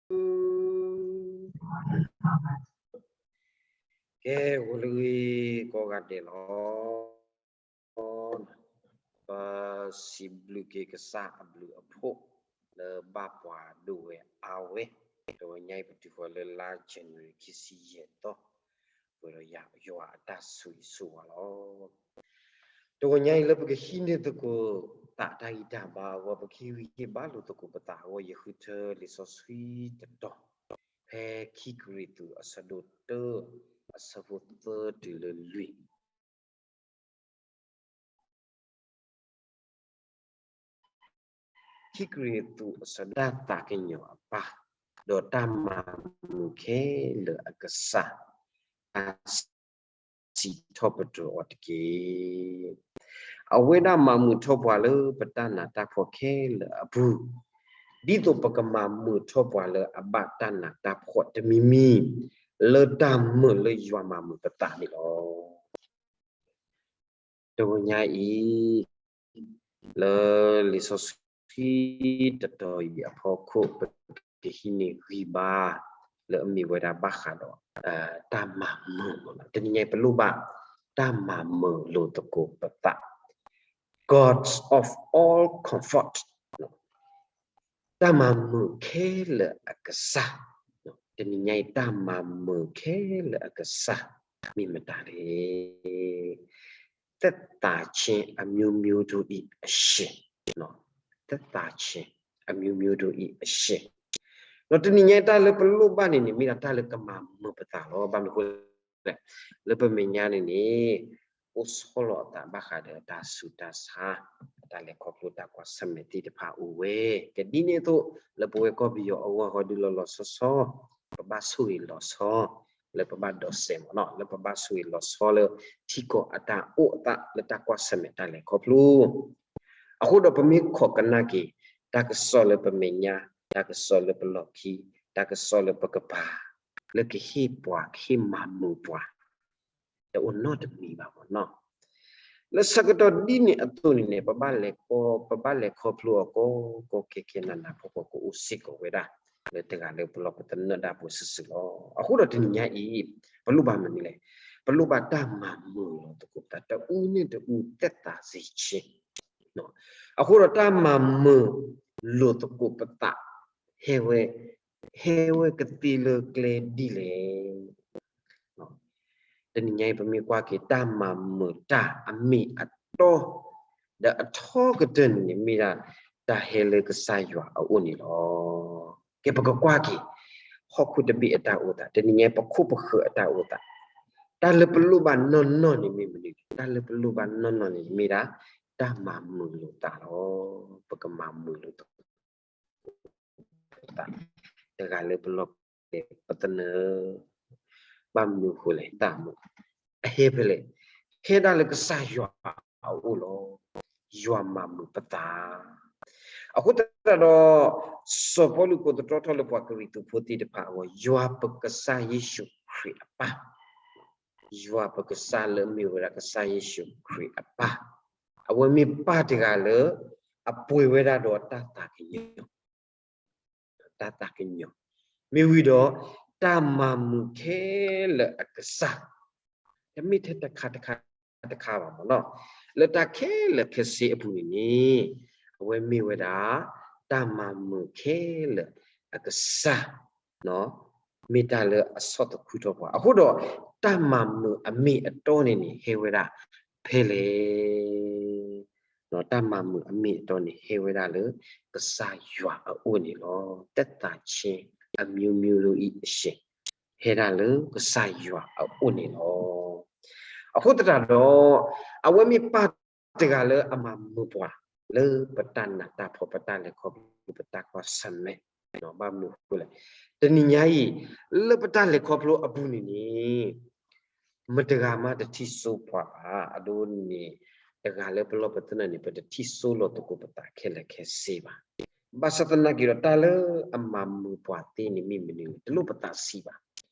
ကဲ ဂီၤလၢအဂ့ၤကိးဂၤဒဲးလီၤ. ပစံးဘျုးက့ၤကစၢ်အဘျုးအဖှိၣ် လၢဘၣ်ပှၤဒိၣ်ဝဲအါဝဲ, တဂီၤညါအံၤပတုၤဃီၤလၢလါ January ခံဆံယဲၢ်သီ, ပှဲၤဒီးယွၤအတၢ်ဆိၣ်ဂ့ၤဆိၣ်ဝါလီၤ. တဂီၤညါအံၤလၢပကဟံးန့ၢ်သကိးသးတၢ်ဂံၢ်တၢ်ဘါအဂီၢ်, ပကဟ့ၣ်ဂံၢ်ဟ့ၣ်ဘါလိာ်သကိးပသးအဂီၢ်, ယဃုထၢလံာ်စီဆှံတတီၤ, ဖဲခံကရံၣ်သူးအဆၢဒိၣ်တၢ အဆၢဖိသၢတုၤလၢလွံၢ် ခံကရံၣ်သူးအဆၢဒိၣ် တၢ်သးကညီၤအပၢ်, ဒီးတၢ်မၤမုာ်ခဲလၢာ်အကစၢ်, အစံးထီၣ်ပတြၢၤအီၤတက့ၢ်. အဝဲဒၣ်မၤမုာ်ထီၣ်ပှၤလၢပတၢ်နးတၢ်ဖှီၣ်ခဲလၢာ်အပူၤ, ဒ်သိးပကမၤမုာ်ထီၣ်ပှၤလၢအဘၣ်တၢ်နးတၢ်ဖှီၣ်တမံၤမံၤ, လၢတၢ်မုာ်လၢယွၤမၤမုာ်ပသးန့ၣ်လီၤ. တဂီၤညါအံၤ, လၢလံာ်စီဆှံတတီၤအံၤအဖီခိၣ် ပကဟံးန့ၢ်ဂံၢ်ဘါ လၢအမ့ၢ်ဝဲဒၣ်ဘၣ်ဃးဒီး တၢ်မၤမုာ်လီၤ. တနံၤညါအံၤပလိၣ်ဘၣ် တၢ်မၤမုာ်လိာ်သကိးပသး God of all comfort, တၢ်မၤမုာ်ခဲလၢာ်အကစၢ်, တနံၤညါအံၤ တၢ်မၤမုာ်ခဲလၢာ်အကစၢ် မ့ၢ်မတၤလဲၣ်. သက်သာခြင်းအမျိုးမျိုးတို့၏ အရှင်, သက်သာခြင်းအမျိုးမျိုးတို့၏ အရှင်, ဒီးတနံၤညါအံၤတၢ်လၢပလိၣ်ဘၣ်န့ၣ်န့ၣ် မ့ၢ်ဒၣ်တၢ်လၢကမၤမုာ်ပသးလီၤ. ဘၣ်မနုၤအဃိလဲၣ်, လၢပမဲာ်ညါန့ၣ်န့ၣ် အိၣ်ဆီလီၤအသးဘၣ်ဃးဒီးတၢ်ဆူးတၢ်ဆါ, တၢ်လဲၤခီဖျိတၢ်ကွၢ်ဆၢၣ်မဲာ်သ့ၣ်တဖၣ်အိၣ်ဝဲ, ကဲဒ်န့ၣ်အသိး လၢပဝဲကီၢ်ပယီၤအဂီၢ်ဟီဒုးလီၤလီၤဆီဆီ, ပဘၣ်ဆိၣ်ဂ့ၤလီၤဆီ, လၢပဘၣ်ဒိးစဲးမ့ၢ်နီၤ, လၢပဘၣ်ဆိၣ်ဂ့ၤလီၤဆီလၢထံကီၢ်အတၢ်အိၣ်အသးလၢတၢ်ကွၢ်ဆၢၣ်မဲာ်တၢ်လဲၤခီဖျိ အဃိဒီးပမ့ၢ်ခိးကနၣ်က့ၤ တၢ်ကစီၣ်လၢပမဲာ်ညါ, တၢ်ကစီၣ်လၢပလီၢ်ခံ, တၢ်ကစီၣ်လၢပကပၤ, လၢကဟ့ၣ်ပှၤကဟ့ၣ်မၤမုာ်ပှၤ, တအိၣ်နီတမံၤဘၣ်မ့ၢ်နီၤ. လၢဆၢကတီၢ်ဒ်န့ၣ်အသိးန့ၣ်န့ၣ် ပဘၣ်လဲၤခီ, ပဘၣ်လဲၤခီဖျိအီၤကီကီခဲခဲနးနးဖှီၣ်ဖှီၣ်ကအိၣ်စ့ၢ်ကီးဝဲဒၣ်, လၢတဂၤလၢပလီၢ်ပသနၢၣ်ဒၣ်ပှၤစုာ်စုာ်လီၤ. အဃိဒီးတနံၤညါအံၤ, ပလိၣ်ဘၣ်မနုၤလဲၣ်, ပလိၣ်ဘၣ်တၢ်မၤမုာ်လိာ်သကိးပသး တဦးနဲ့တဦးသက်သာစေခြင်း အဃိဒီးတၢ်မၤမုာ်လိာ်သကိးပသး ဟဲဝဲ, ဟဲဝဲကသ့လၢကျဲဒ်လဲၣ်. တနံၤညါအံၤပမ့ၢ်ကွၢ်က့ၤတၢ်မၤမုာ်တၢ်အမ့ၢ်အတီ, ဒီးအထီကတၢၢ်န့ၣ်န့ၣ်မ့ၢ်ဒၣ် တၢ်ဟဲလၢကစၢ်ယွၤအအိၣ်န့ၣ်လီၤ. ကဲပကကွၢ်က့ၤ ဟီၣ်ခိၣ်တဘ့ၣ်အတၢ်အိၣ်သး, တနံၤညါအံၤပခိၣ်ပဃၢၤအတၢ်အိၣ်သး, တၢ်လၢပလိၣ်ဘၣ်နီၢ်နီၢ်န့ၣ်မ့ၢ်မနုၤ, တၢ်လၢပလိၣ်ဘၣ်နီၢ်နီၢ်န့ၣ်မ့ၢ်ဒၣ် တၢ်မၤမုာ်လိာ်သးလီၤ. ပကမၤမုာ်လိာ်သး တဂၤလၢပလီၢ်ပသနၢၣ်, ဘၣ်မနုၤအဃိလဲၣ်, တၢ်မုာ်, အဟဲဖဲလဲၣ်, ဟဲဒၣ်လၢကစၢ်ယွၤအအိၣ်လီၤ. ယွၤမၤမုာ်ပသး. အဃိသတးဒီး စီၤပီလူးကိးသတြီထီၣ်လၢပှၤကရံၣ်သူးဖိသ့ၣ်တဖၣ်အဂီၢ်, ယွၤပကစၢ်ယ့ၣ်ၡူးခရံာ်အပၢ်, ယွၤပကစၢ်လၢအမ့ၢ်ဝဲဒၣ်ကစၢ်ယ့ၣ်ၡူးခရံာ်အပၢ်, အဝဲမ့ၢ်ပၢ်တဂၤလၢ အပှဲၤဝဲဒၣ်ဒီးတၢ်သးကညီၤ တၢ်သးကညီၤ, မ့ၢ်ဝံၤဒီး တၢ်မၤမုာ်ခဲလၢာ်အကစၢ်, တမ့ၢ်ထဲတခါတခါတခါဘၣ်မ့ၢ်နီၤ, လၢတၢ်ခဲလၢာ်ခဲဆ့အပူၤန့ၣ်န့ၣ်, အဝဲမ့ၢ်ဝဲဒၣ် တၢ်မၤမုာ်ခဲလၢာ်အကစၢ် မ့ၢ်တၢ်လၢအဆီၣ်သခူထီၣ်ပှၤ. အဃိဒီး တၢ်မၤမုာ်အမ့ၢ်အတီန့ၣ်န့ၣ် ဟဲဝဲဒၣ်ဖဲလဲၣ်. တၢ်မၤမုာ်အမ့ၢ်အတီန့ၣ် ဟဲဝဲဒၣ်လၢကစၢ်ယွၤအအိၣ်န့ၣ်လီၤ. သက်သာခြင်းအမျိုးမျိုးတို့၏ အရှင် ဟဲဒၣ်လၢကစၢ်ယွၤအအိၣ်န့ၣ်လီၤ. အဃိသတးဒီး အဝဲမ့ၢ်ပၢ်တဂၤလၢအမၤမုာ်ပှၤ လၢပတၢ်နးတၢ်ဖှီၣ် ပတၢ်လဲၤခီဖျိ ပတၢ်ကွၢ်ဆၢၣ်မဲာ် ဘၣ်မနုၤအဃိလဲၣ်, တနံၤညါအံၤ လၢပတၢ်လဲၤခီဖျိအပူၤန့ၣ်န့ၣ် မတဂၤမးတထံၣ်စိပှၤဘၣ်. အဒိန့ၣ် တဂၤလၢပလီၢ်ပသနၢၣ်န့ၣ် ပတထံၣ်စိလီၤသကိးပသးခဲလၢာ်ခဲဆ့ဘၣ်. ဘၣ်ဆၣ်သနာ်က့ဒီး တၢ်လၢအမၤမုာ်ပှၤသ့န့ၣ်မ့ၢ်မနုၤလဲၣ်, တလိၣ်ပသးဆံးဘၣ်.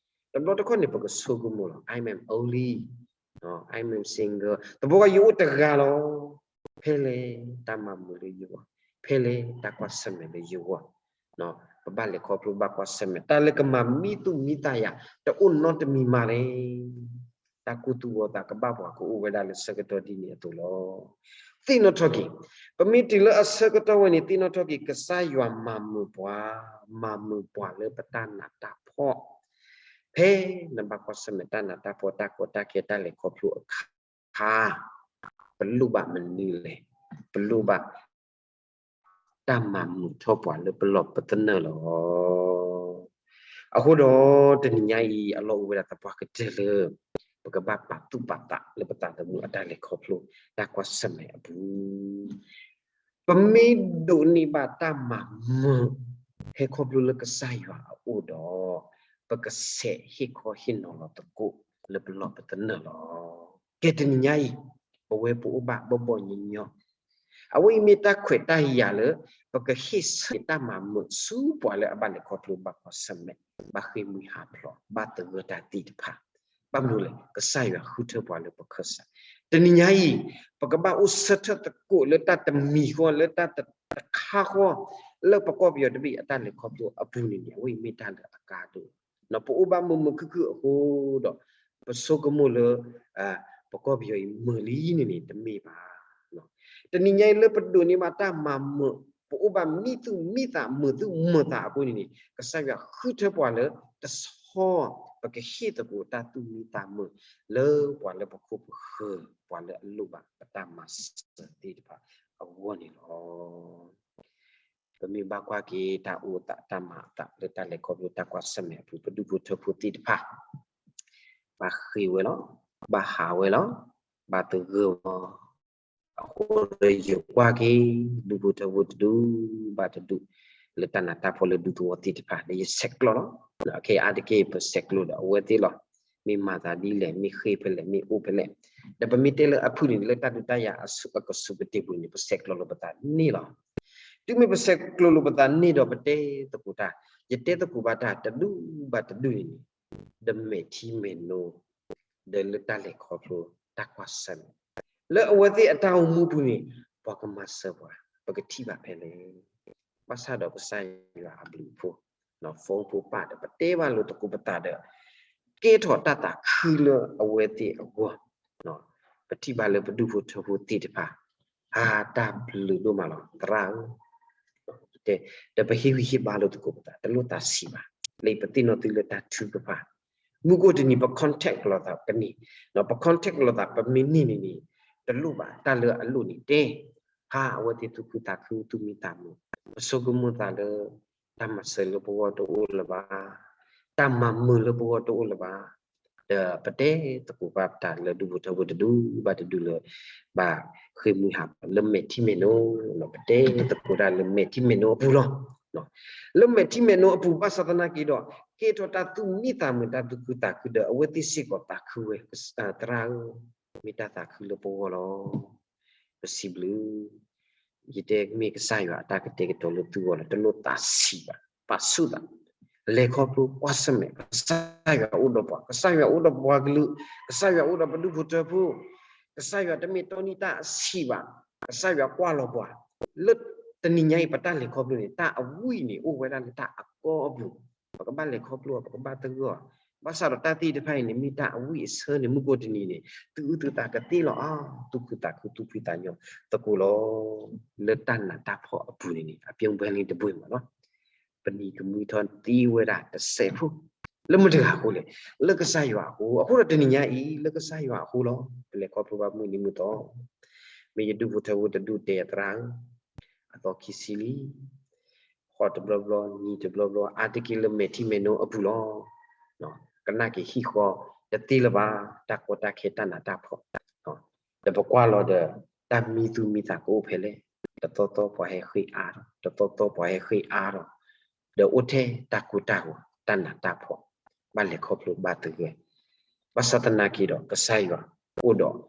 တဘျီတခီၣ်န့ၣ် ပကဆိကမိၣ်လီၤ, I'm an only, I'm a single, တဘျီဃီယအိၣ်တဂၤလီၤ. ဖဲလဲၣ်တၢ်မၤမုာ်လၢယဂီၢ်, ဖဲလဲၣ်တၢ်ကွၢ်ဆၢၣ်မဲာ်လၢယဂီၢ်, ပဘၣ်လဲၤခီဖျိဘၣ်ကွၢ်ဆၢၣ်မဲာ် တၢ်လၢကမၤမံသူၣ်မံသးယၤ တအိၣ်နီတမံၤမးလဲၣ်. တၢ်ကူၣ်သူၣ်ဂီၤသးကဘၣ်ပှၤကအိၣ်ဝဲဒၣ်လၢဆၢကတီၢ်ဒ်န့ၣ်အသိးလီၤ. သ့ၣ်နီၣ်ထီၣ်က့ၤ, ပမ့ၢ်တုၤလၢအဆၢကတီၢ်ဝဲန့ၣ် သ့ၣ်နီၣ်ထီၣ်က့ၤ ကစၢ်ယွၤမၤမုာ်ပှၤ, မၤမုာ်ပှၤလၢပတၢ်နးတၢ်ဖှီၣ် ဖဲနဘၣ်ကွၢ်ဆၢၣ်မဲာ်တၢ်နးတၢ်ဖှီၣ် တၢ်ကီတၢ်ခဲ တၢ်လဲၤခီဖျိအခါ ပလိၣ်ဘၣ်မနုၤလဲၣ်. ပလိၣ်ဘၣ် တၢ်မၤမုာ်ထီၣ်ပှၤလၢပလီၢ်ပသနၢၣ်လီၤ. အဃိဒီးတနံၤညါအံၤ အလီၢ်အိၣ်ဝဲဒၣ်သပှၢ်ကတၢၢ်လၢ ပကဘၣ်ပာ်သူၣ်ပာ်သးလၢပသးသမူအတၢ်လဲၤခီဖျိ တၢ်ကွၢ်ဆၢၣ်မဲာ်အပူၤ ပမ့ၢ်ဒိးန့ၢ်ဘၣ်တၢ်မၤမုာ် ဟဲခီဖျိလၢကစၢ်ယွၤအအိၣ်ဒီး ပကဆဲးဟ့ၣ်ခီဟ့ၣ်နီၤလီၤသကိးလၢပလီၢ်ပသနၢၣ်လီၤ. ကဲတနံၤညါအံၤ ပဝဲပအိၣ်ဘၣ်ဘီၣ်ဘီၣ်ညီညီ အဝဲအံၤမ့ၢ်တၢ်ခွဲးတၢ်ယာ်လၢ ပကဟ့ၣ်ဆၢတၢ်မၤမုာ်ဆူပှၤလၢအဘၣ်လဲၤခီဖျိဘၣ်ကွၢ်ဆၢၣ်မဲာ် ဘၣ်ဃ့ၢ်မှံဟးဖျိး ဘၣ်သဂၢၢ်တၢ်သ့ၣ်တဖၣ် ဘၣ်မနုၤလဲၣ် ကစၢ်ယွၤဃုထၢပှၤလၢပခၢၣ်စး. တနံၤညါအံၤ ပကဘၣ်အိၣ်ဆၢထၢၣ်သကိးလၢတၢ်တမံၤဃီ လၢတၢ်တခါဃီ လၢပကီၢ်ပယီၤတဘ့ၣ်အတၢ်လဲၤခီဖျိအပူၤန့ၣ်န့ၣ် အဝဲအံၤမ့ၢ်တၢ်လၢအကါဒိၣ်လီၤ. ပအိၣ်ဘၣ်မုာ်မုာ်ခုၣ်ခုၣ်အဃိဒီး ပဆိကမိၣ်လၢ ပကီၢ်ပယီၤအံၤမုာ်လံန့ၣ်န့ၣ် တမ့ၢ်ဘၣ်. တနံၤညါအံၤလၢပဒိးန့ၢ်ဘၣ်တၢ်မၤမုာ် ပအိၣ်ဘၣ်မံသူၣ်မံသးမုာ်သူၣ်မုာ်သးအဃိန့ၣ်န့ၣ် ကစၢ်ယွၤဃုထၢပှၤလၢတဆီ ပကဟ့ၣ်သကိးတၢ်သူၣ်မံသးမုာ် လၢပှၤလၢပခိၣ်ပဃၢၤ ပှၤလၢအလိၣ်ဘၣ်ပတၢ်မၤစၢၤသ့ၣ်တဖၣ်အဂီၢ်န့ၣ်လီၤ. ပမ့ၢ်ဘၣ်ကွၢ်က့ၤတၢ်အိၣ်သးတၢ်မၤအသးလၢတၢ်လဲၤခီဖျိတၢ်ကွၢ်ဆၢၣ်မဲာ်အပူၤ ပဒူၣ်ဖိထၢဖိသ့ၣ်တဖၣ် ဘၣ်ဃ့ၢ်ဝဲလီၤ, ဘၣ်ဟးဝဲလီၤ, ဘၣ်သဂၢၢ်ဝဲလီၤ. အဃိဒီးယကွၢ်က့ၤ ဒူၣ်ဖိထၢဖိတဒူၣ်ဘၣ်တဒူၣ် လၢတၢ်နးတၢ်ဖှီၣ်လၢဒူသဝီသ့ၣ်တဖၣ်န့ၣ် ယဆဲးကျိးလီၤ. ခဲအံၤအါတက့ၢ် ပဆဲးကျိးဒီးအဝဲသ့ၣ်လီၤ. မ့ၢ်မၤသးဒ်လဲၣ်, မ့ၢ်ဃ့ၢ်ဖဲလဲၣ်, မ့ၢ်အိၣ်ဖဲလဲၣ်. ဒီးပမ့ၢ်တဲလၢအဖုၣ်န့ၣ် လၢတၢ်ဒုးတၢ်ယၤအကစူးကတ့ၢ်ပူၤန့ၣ် ပဆဲးကျိးလိာ်ပသးန့ၣ်လီၤ. တုၤမ့ၢ်ပဆဲးကျိးလိာ်ပသးန့ၣ်ဒီး ပတဲသကိးတၢ်, ယတဲသကိးဘၣ်တၢ်တဒူၣ်ဘၣ်တဒူၣ်န့ၣ်န့ၣ် ဒီးမဲာ်ထံမဲာ်နိ ဒီးလၢတၢ်လဲၤခီဖျိတၢ်ကွၢ်ဆၢၣ်မဲာ် လၢအဝဲသ့ၣ်အတၢ်အိၣ်မူပူၤန့ၣ် ပှၤကမၤစၢၤပှၤ ပကထံၣ်ဘၣ်ဖဲလဲၣ်. ဘၣ်ဆၣ်ဒီးကစၢ်ယွၤအဘျုးအဖှိၣ် phone ဖိပၢ်ဒီး ပတဲဘၣ်လိာ်သကိးပသးဒီး ကဲထီၣ်တၢ်သးခုလၢအဝဲသ့ၣ်အဂီၢ်, ပထံၣ်ဘၣ်လၢပဒူၣ်ဖိထၢဖိသ့ၣ်တဖၣ် ဟးတၢ်ဘျုးဒိၣ်မးလီၤ သရၣ်ဧၢ တဲ, ဒီးပဟ့ၣ်ဂံၢ်ဟ့ၣ်ဘါလိာ်သကိးပသး တလိၣ်သးဆံးဘၣ်. လၢပသ့ၣ်နီၣ်သုလၢတၢ်ထုကဖၣ် မုၢ်ကအိၣ်တနံၤ ပ contact လိာ်သးကန့ၢ်, ပ contact လိာ်သး ပမ့ၢ်န့ၢ်န့ၣ်န့ၣ် တလိၣ်ဘၣ် တၢ်လၢအလိၣ်န့ၣ်တဲ, ဟါ အဝဲသ့ၣ်သူၣ်ခုသးခု သူၣ်မံသးမုာ်, ပဆိကမိၣ်သးလၢ တၢ်မၤစၢၤလၢပဂီၢ်တအိၣ်လၢၤဘၣ်, တၢ်မၤမုာ်လၢပဂီၢ်တအိၣ်လၢၤဘၣ်. ဒီးပတဲသကိးဘၣ်ပတၢ်လၢဒူၣ်ဖိထၢဖိတဒူၣ်ဘၣ်တဒူၣ်လၢ ဘၣ်ဃ့ၢ်မှံဟးဖျိး လၢမဲာ်ထံမဲာ်နိ ပတဲသကိးတၢ်လၢမဲာ်ထံမဲာ်နိအပူၤလီၤ. လၢမဲာ်ထံမဲာ်နိအပူၤ ဘၣ်ဆၣ်သနာ်က့ဒီး ကဲထီၣ်တၢ်သူၣ်မံသးမုာ် တၢ်သူၣ်ခုသးခုဒီး အဝဲသ့ၣ်စ့ၢ်ကီးသးခုဝဲ, သရၣ်ဧၢ, မ့ၢ်တၢ်သးခုလၢပဂီၢ်လီၤ. ပစံးဘျုး ယတဲမ့ၢ်ကစၢ်ယွၤအတၢ်ကတဲာ်ကတီၤလၢသုဂီၢ်လီၤ. တလိၣ်သးဆံးဘၣ်, ပာ်ဆူၣ်သး, လဲၤခီဖျိကွၢ်ဆၢၣ်မဲာ် ကစၢ်ယွၤအိၣ်ဒီးပှၤ, ကစၢ်ယွၤအိၣ်ဒီးပှၤကလုာ်, ကစၢ်ယွၤအိၣ်ဒီးပဒူၣ်ဖိထၢဖိ, ကစၢ်ယွၤတမ့ၢ်တီနံၤတၢ်အဆံးဘၣ်, ကစၢ်ယွၤကွၢ်လီၤပှၤ, လၢတနံၤညါအံၤ ပတၢ်လဲၤခီဖျိန့ၣ် တၢ်အဝံၣ်န့ၣ် အိၣ်ဝဲဒၣ်လၢတၢ်အကီအပူၤ, ပကဘၣ်လဲၤခီဖျိအီၤ ပကဘၣ်သဂၢၢ်အီၤ, ဘၣ်ဆၣ်ဒီးတၢ်သ့ၣ်တဖၣ်အံၤန့ၣ် မ့ၢ်တၢ်အဝံၣ်အဆၢန့ၣ် မုၢ်ကအိၣ်တနံၤန့ၣ် သုးအုၣ်သုးသးကသ့လီၤအါ, သူၣ်ခုသးခု သူၣ်ဖှံသးညီသကိးလီၤ. လၢတၢ်နးတၢ်ဖှီၣ်အပူၤန့ၣ်န့ၣ် အပျိၢ်ဘှဲလံတဘှဲမးလီၤ. ပနံၤကမှံထီၣ်သံဝဲဒၣ်တစဲးဖိ, လၢမတၤတဂၤအဃိလဲၣ်, လၢကစၢ်ယွၤအဃိ, အဃိဒီးတနံၤညါအံၤ လၢကစၢ်ယွၤအဃိလီၤ. ပလဲၤခီဖျိဘၣ်မုၢ်နံၤမုၢ်သီ, မ့ၢ်ယဒူၣ်ဖိထၢဖိတဒူၣ်တဲအသရၣ်ဧၢ, အသီခံဆံလံ, ဃီတဘျီဘျီ နံၤတဘျီဘျီ အါတက့ၢ်လၢမဲာ်ထံမဲာ်နိအပူၤလီၤ. ကနၣ်က့ၤဟံၣ်ဃီတသ့လၢၤဘၣ်, တၢ်ကီတၢ်ခဲတၢ်နးတၢ်ဖှီၣ်, ဒီးပကွၢ်လီၤဒီး တၢ်မံသူၣ်မံသးကအိၣ်ဖဲလဲၣ်, တသီသီပှၤဟဲဃ့အါထီၣ်, တသီသီပှၤဟဲဃ့အါထီၣ်, ဒီးအိၣ်ထဲတၢ်ကိၢ်တၢ်ဂီၤ တၢ်နးတၢ်ဖှီၣ်, ဘၣ်လဲၤခီဖျိဘၣ်သဂၢၢ်, ဘၣ်ဆၣ်သနာ်က့ဒီး ကစၢ်ယွၤအိၣ်ဒီး က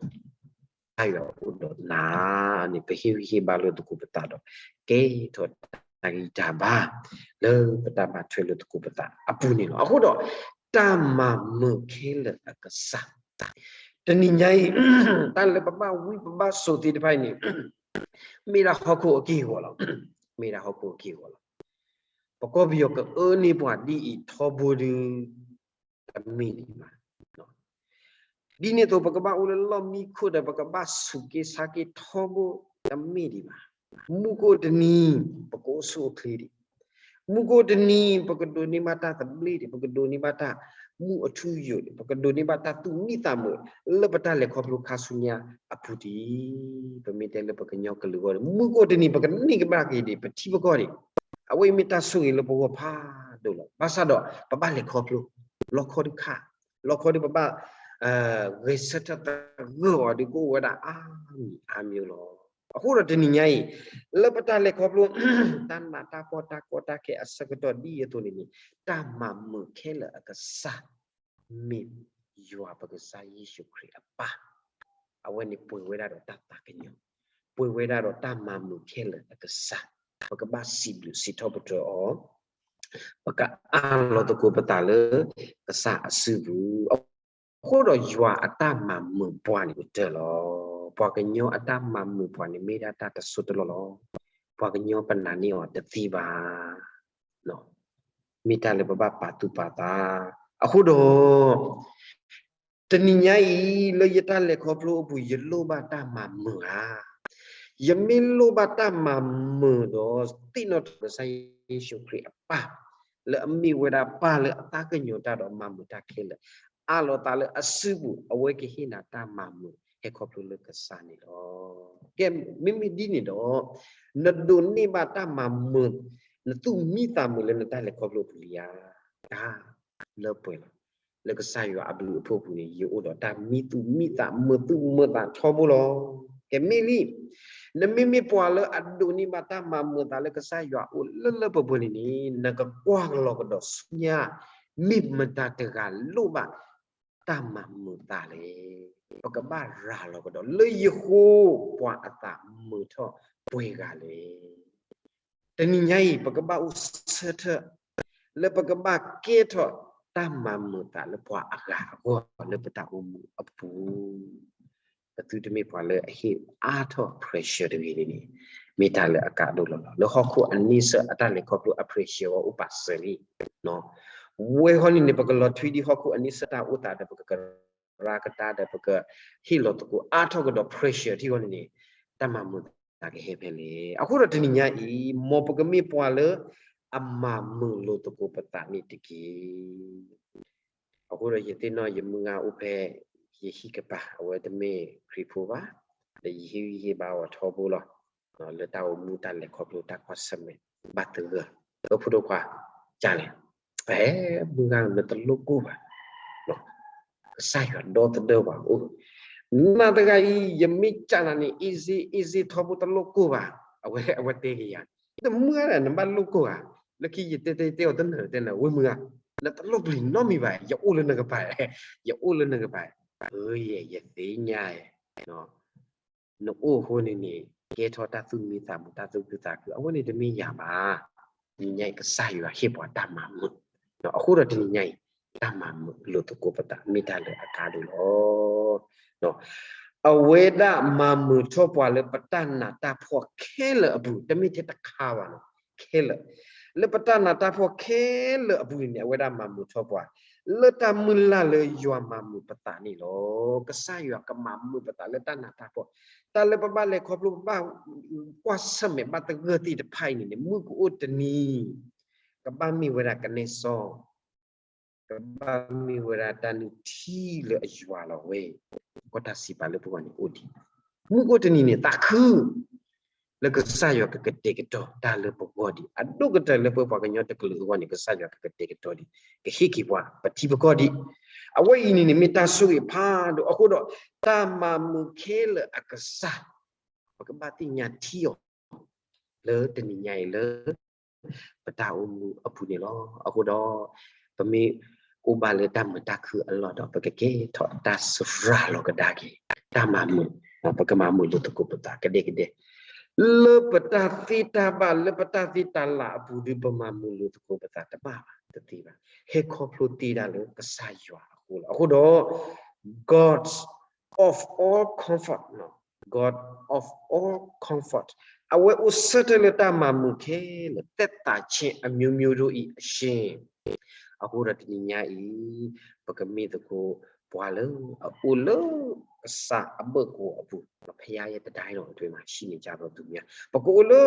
စၢ်ယွၤအိၣ်ဒီးနၤန့ၣ် ပဟ့ၣ်ဂံၢ်ဟ့ၣ်ဘါလိာ်သကိးပသးဒီး ကဲထီၣ်တၢ်ဂံၢ်တၢ်ဘါ လၢပတၢ်ဘၣ်ထွဲလိာ်သကိးပသးအပူၤန့ၣ်လီၤ. အဃိဒီး တၢ်မၤမုာ်ခဲလၢာ်အကစၢ်, တနံၤညါအံၤ တၢ်လၢပဘၣ်ဝံပဘၣ်စိာ်သ့ၣ်တဖၣ်အံၤန့ၣ် မ့ၢ်ဒၣ်ဟီၣ်ခိၣ်အက့ၢ်အဂီၤလီၤ. မ့ၢ်ဒၣ်ဟီၣ်ခိၣ်အက့ၢ်အဂီၤလီၤ. ပကီၢ်ပယီၤကအၢန့ၢ်ပှၤဒ်အံၤထီဘိဒီး တမ့ၢ်ဒံးဘၣ်. ဒ်န့ၣ်အသိး ပကဘၣ်အိၣ်လၢလီၢ်မံခိၣ်ဒီး ပကဘၣ်ဆူးက့ဆါက့ထီဘိ တမ့ၢ်ဒံးဘၣ်. မုၢ်ကအိၣ်တနံၤ ပကအိၣ်ဆူၣ်အိၣ်ချ့ဒံး, မုၢ်ကအိၣ်တနံၤ ပကဒိးန့ၢ်ဘၣ်တၢ်သဘျ့ဒံး, ပကဒိးန့ၢ်ဘၣ်တၢ်မူအထူအယိာ်ဒံး, ပကဒိးန့ၢ်ဘၣ်တၢ်သူၣ်မံသးမုာ် လၢပတၢ်လဲၤခီဖျိခါဆူညါအပူၤဒံး. ပမ့ၢ်တဲလၢပကညီကလုာ်အဂီၢ်န့ၣ် မုၢ်ကအိၣ်တနံၤ ပကန့ၢ်ကဘၣ်က့ၤဒံး ပထံပကီၢ်ဒံး. အဝဲအံၤမ့ၢ်တၢ်ဆိၣ်ဂ့ၤလၢပဂီၢ်ဖးဒိၣ်လီၤ. ဘၣ်ဆၣ်ဒီး ပဘၣ်လဲၤခီဖျိ လီခီဒုးခး, လီခီဒုးပဘၣ် ဂဲၤဆၢထၢၣ်သဂၢၢ်အီၤဒုး ကအိၣ်ဝဲဒၣ်အါမံၤအါမံၤလီၤ. အဃိဒီးတနံၤညါအံၤ လၢပတၢ်လဲၤခီဖျိ တၢ်နးတၢ်ဖှီၣ်တၢ်ကီတၢ်ခဲအဆၢကတီၢ်ဒ်အံၤအသိးန့ၣ်န့ၣ် တၢ်မၤမုာ်ခဲလၢာ်အကစၢ် မ့ၢ်ယွၤပကစၢ်ယ့ၣ်ၡူးခရံာ်အပၢ်. အဝဲန့ၣ်ပှဲၤဝဲဒၣ်ဒီးတၢ်သးကညီၤ, ပှဲၤဝဲဒၣ်ဒီးတၢ်မၤမုာ်ခဲလၢာ်အကစၢ်. ပကဘၣ်စံးဘျုးစံးထီၣ်ပတြၢၤအီၤ, ပကအၢၣ်လီၤသကိးပသးလၢကစၢ်အစုပူၤ. အဃိဒီးယွၤအတၢ်မၤမုာ်ပှၤန့ၣ်ကတၢၢ်လီၤ. ပှၤကညီအတၢ်မၤမုာ်ပှၤန့ၣ်မ့ၢ်ဒၣ်တၢ်တစိၢ်တလီၢ်လီၤ. ပှၤကညီပနာ်န့ၢ်အီၤတသ့ဘၣ်. မ့ၢ်တၢ်လၢပဘၣ်ပာ်သူၣ်ပာ်သး. အဃိဒီး တနံၤညါအံၤ လၢယတၢ်လဲၤခီဖျိအပူၤ ယလိၣ်ဘၣ်တၢ်မၤမုာ်ဧါ. ယမ့ၢ်လိၣ်ဘၣ်တၢ်မၤမုာ်ဒီး သ့ၣ်နီၣ်ထီၣ်ကစၢ်ယ့ၣ်ၡူးခရံာ်အပၢ် လၢအမ့ၢ်ဝဲဒၣ်ပၢ်လၢအသးကညီၤတၢ်ဒီးမၤမုာ်တၢ်ခဲလၢာ်, အးလီၤသးလၢအစုပူၤ အဝဲကဟ့ၣ်နၤတၢ်မၤမုာ်ဟဲခီဖျိလၢကစၢ်န့ၣ်လီၤ. ကဲ, မ့မ့ၢ်ဒ်န့ၣ်ဒီး နဒိးန့ၢ်ဘၣ်တၢ်မၤမုာ်, နသူၣ်မံသးမုာ်လၢနတၢ်လဲၤခီဖျိအပူၤလံဧါ. တၢ်လၢပှဲၤလီၤ. လၢကစၢ်ယွၤအဘျုးအဖှိၣ်အပူၤန့ၣ် ယအိၣ်ဒီးတၢ်မံသူၣ်မံသး မုာ်သူၣ်မုာ်သးထီဘိလီၤ. ကဲမ့ၢ်လံ, နမ့မ့ၢ်ပှၤလၢအဒိးန့ၢ်ဘၣ်တၢ်မၤမုာ်သးလၢကစၢ်ယွၤအိၣ်လၢလၢပှဲၤပှဲၤန့ၣ်န့ၣ် နကကွၢ်ကလီၤကဒီးဆူညါ မ့ၢ်မတၤတဂၤလိၣ်ဘၣ်တၢ်မၤမုာ်သးလဲၣ်. ပကဘၣ်ရၤလီၤကဒီး လၢယဃိပှၤအသးမုာ်ထီၣ်ပှဲၤဂၤလဲၣ်. တနံၤညါအံၤ ပကဘၣ်အိၣ်ဆၢထၢၣ် လၢပကဘၣ်ကဲထီၣ်တၢ်မၤမုာ်သးလၢပှၤအဂၤအဂီၢ်လၢပတၢ်အိၣ်မူအပူၤ, ပသုတမ့ၢ်ပှၤလၢအဟ့ၣ်အါထီၣ် pressure တဂ့ၤန့ၣ်န့ၣ် မ့ၢ်တၢ်လၢအကါဒိၣ်လီၤလီၤ. လၢဟီၣ်ခိၣ်အန့ဆၢၣ်အတၢ်လဲၤခီဖျိအ pressure အဂီၢ်အိၣ်ပာ်စၢၤလံ. ဝဲဃီန့ၣ်န့ၣ် ပကလီၤထွံဒ်ဟီၣ်ခိၣ်အန့ဆၢၣ်တၢ်အိၣ်သးဒီး ပကကရၢကတၢၢ်ဒီး ပကဟ့ၣ်လီၤသကိးအါထီၣ်ကဒီး pressure ထံဂီၢ်န့ၣ်န့ၣ် တၢ်မၤမုာ်သးကဟဲဖဲလဲၣ်. အဃိဒီးတနံၤညါအံၤ မ်ပကမ့ၢ်ပှၤလၢအမၤမုာ်လိာ်သကိးပသးန့ၣ်တက့ၢ်. အဃိဒီးယသ့ၣ်နီၣ်ယမုၢ်ဂၤအိၣ်ဖဲ ယဟံၣ်ကပၤ အဝဲတမ့ၢ်ခရံာ်ဖိဘၣ်, ဒီးယဟ့ၣ်ဂံၢ်ဟ့ၣ်ဘါအီၤထီဘိလီၤ. လၢတၢ်အိၣ်မူတၢ်လဲၤခီဖျိတၢ်ကွၢ်ဆၢၣ်မဲာ်ဘၣ်သဂၢၢ်, အဖိဒိၣ်ခွါ, ကလဲၣ်, ဖဲမုၢ်ဂၤနတလိၣ်ကိၢ်ဘၣ် ကစၢ်ယွၤဒီသဒၢပှၤအိၣ်, နတဂၤအံၤ ယမ့ၢ်ကးနၤန့ၣ် easy easy ထီဘိတလိၣ်ကိၢ်ဘၣ်, အဝဲအဝဲတဲက့ၤယၤ, တမုၢ်ဂၤဒီး နဘၣ်လိၣ်ကိၢ်ဧါ, လၢခံယတဲတဲတဲအီၤတနၢၤတဲနၤ ဝဲမုၢ်ဂၤ, နတလိၣ်ပျံၤနီတမံၤဘၣ်, ယအိၣ်လၢနကပၤ, ယအိၣ်လၢနကပၤ, ယဲ ယသ့ၣ်ညါ နအိၣ်အဃိန့ၣ်န့ၣ် ကဲထီၣ်တၢ်သူၣ်မံသးမုာ် တၢ်သူၣ်ခုသးခု အဝဲန့ၣ်တမ့ၢ်ယၤဘၣ်. တနံၤညါအံၤ ကစၢ်ယွၤဟ့ၣ်ပှၤတၢ်မၤမုာ်, အဃိဒီးတနံၤညါအံၤ တၢ်မၤမုာ်လိာ်သကိးပသး မ့ၢ်တၢ်လၢအကါဒိၣ်လီၤ. အဝဲဒၣ်မၤမုာ်ထီၣ်ပှၤလၢပတၢ်နးတၢ်ဖှီၣ်ခဲလၢာ်အပူၤ, တမ့ၢ်ထဲတခါဘၣ်နီၤ, ခဲလၢာ်, လၢပတၢ်နးတၢ်ဖှီၣ်ခဲလၢာ်အပူၤန့ၣ်န့ၣ် အဝဲဒၣ်မၤမုာ်ထီၣ်ပှၤ လၢတၢ်မုၢ်လၢ်လၢယွၤမၤမုာ်ပသးန့ၣ်လီၤ. ကစၢ်ယွၤကမၤမုာ်ပသးလၢတၢ်နးတၢ်ဖှီၣ်, တၢ်လၢပဘၣ်လဲၤခီဖျိ ပဘၣ်ကွၢ်ဆၢၣ်မဲာ်ဘၣ်သဂၢၢ်သ့ၣ်တဖၣ်အံၤန့ၣ်န့ၣ် မုၢ်ကအိၣ်တနံၤ ကဘၣ်မ့ၢ်ဝဲဒၣ်ကနဲစီ, ကဘၣ်မ့ၢ်ဝဲဒၣ်တၢ်နုၢ်ထံလၢအယွၤလီၤဝဲ, ကီၢ်တၢ်စံးပာ်လၢပဂီၢ်န့ၣ်အိၣ်ဒံး, မုၢ်ကအိၣ်တနံၤန့ၣ် သးခု လၢကစၢ်ယွၤကကတဲာ်ကတီၤတၢ်လၢပဂီၢ်ဒံး, အဒိၣ်ကတၢၢ်လၢပပှၤကညီတကလုာ်အဂီၢ်န့ၣ် ကစၢ်ယွၤကကတဲာ်ကတီၤဒံး, ကဟ့ၣ်က့ၤပှၤ ပထံပကီၢ်ဒံး. အဝဲအံၤန့ၣ်န့ၣ် မ့ၢ်တၢ်ဆိၣ်ဂ့ၤဖးဒိၣ်အဃိဒီး တၢ်မၤမုာ်ခဲလၢာ်အကစၢ် ပကဘၣ်သ့ၣ်ညါထံအီၤ လၢတနံၤညါအံၤလၢ ပတၢ်အိၣ်မူအပူၤန့ၣ်လီၤ. အဃိဒီး ပမ့ၢ်အိၣ်ဘၣ်လၢတၢ်မုာ်တၢ်ခုၣ်အလီၢ်ဒီး ပကကဲထီၣ်တၢ်စရၤလီၤကဒါက့ၤ တၢ်မၤမုာ်, ပကမၤမုာ်လိာ်သကိးပသးကဒဲကဒဲ လၢပတၢ်သ့တၢ်ဘၣ် လၢပတၢ်သ့တၢ်လၢ်အပူၤဒီး ပမၤမုာ်လိာ်သကိးပသးတဘၣ်ဘၣ်, တသ့ဘၣ်. ဟဲခီဖျိသ့ဒၣ်လၢကစၢ်ယွၤအဃိလီၤ. အဃိဒီး God of all comfort, God of all comfort, အဝဲအိၣ်ဆၢထၢၣ်လၢတၢ်မၤမုာ်ခဲလၢာ် သက်သာခြင်းအမျိုးမျိုးတို့၏ အရှင် အဃိဒီးတနံၤညါအံၤ ပကမ့ၢ်သကိးပှၤလၢအအိၣ်လၢကစၢ်အဘၢၣ်ကဝီၤအပူၤ, ဖဲယဲတဒၢအီၤ အထွဲမၤဟံးန့ၢ်ကဒီးသူမး, ပကအိၣ်လၢ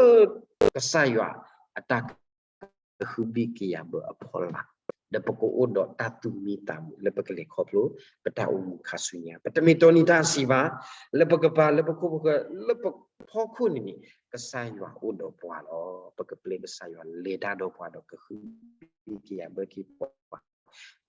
ကစၢ်ယွၤအတၢ် ကဟုဘံၣ်ကယာ်ဘၢအဖီလာ်, ဒီးပကအိၣ်ဒီးတၢ်သူၣ်မံသးမုာ်လၢပကလဲၤခီဖျိ ပတၢ်အိၣ်မူခါဆူညါ, ပတမ့ၢ်တီနံၤတၢ်စံးဘၣ်, လၢပကပၤ လၢပခိၣ်ပဃၢၤ လၢပဖီခိၣ်န့ၣ်န့ၣ် ကစၢ်ယွၤအိၣ်ဒီးပှၤလီၤ. ပကပျဲကစၢ်ယွၤလဲၤတၢ်ဒီးပှၤဒီးကဟုဘံၣ်ကယာ်ဘၢက့ၤပှၤ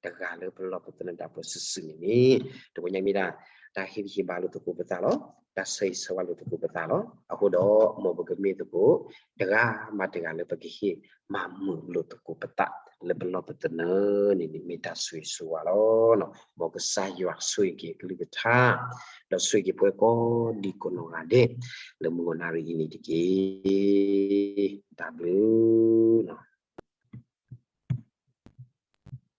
တဂၤလၢပလီၢ်ပသနၢၣ်ဒၣ်ပှၤစုာ်စုာ်န့ၣ်န့ၣ်, တဝဲညါမ့ၢ်ဒၣ် တၢ်ဟ့ၣ်ဂံၢ်ဟ့ၣ်ဘါလိာ်သကိးပသးလီၤ. တၢ်ဆၢဂ့ၤဆၢဝါလိာ်သကိးပသးလီၤ. အဃိဒီး မ်ပကမ့ၢ်သကိး တဂၤမၤတဂၤလၢပကဟ့ၣ်မၤမုာ်လိာ်သကိးပသး လၢပလီၢ်ပသနၢၣ်န့ၣ်န့ၣ် မ့ၢ်တၢ်ဆိၣ်ဂ့ၤဆိၣ်ဝါလီၤ. မ်ကစၢ်ယွၤဆိၣ်ဂ့ၤက့ၤအကလုၢ်ကထါ ဒီးဆိၣ်ဂ့ၤက့ၤပဝဲကိးဒံကိးနီၢ်ဂၤဒဲး လၢမုၢ်ဂီၤနၣ်ရံၣ်အံၤန့ၣ်တက့ၢ်. တၢ်ဘျုး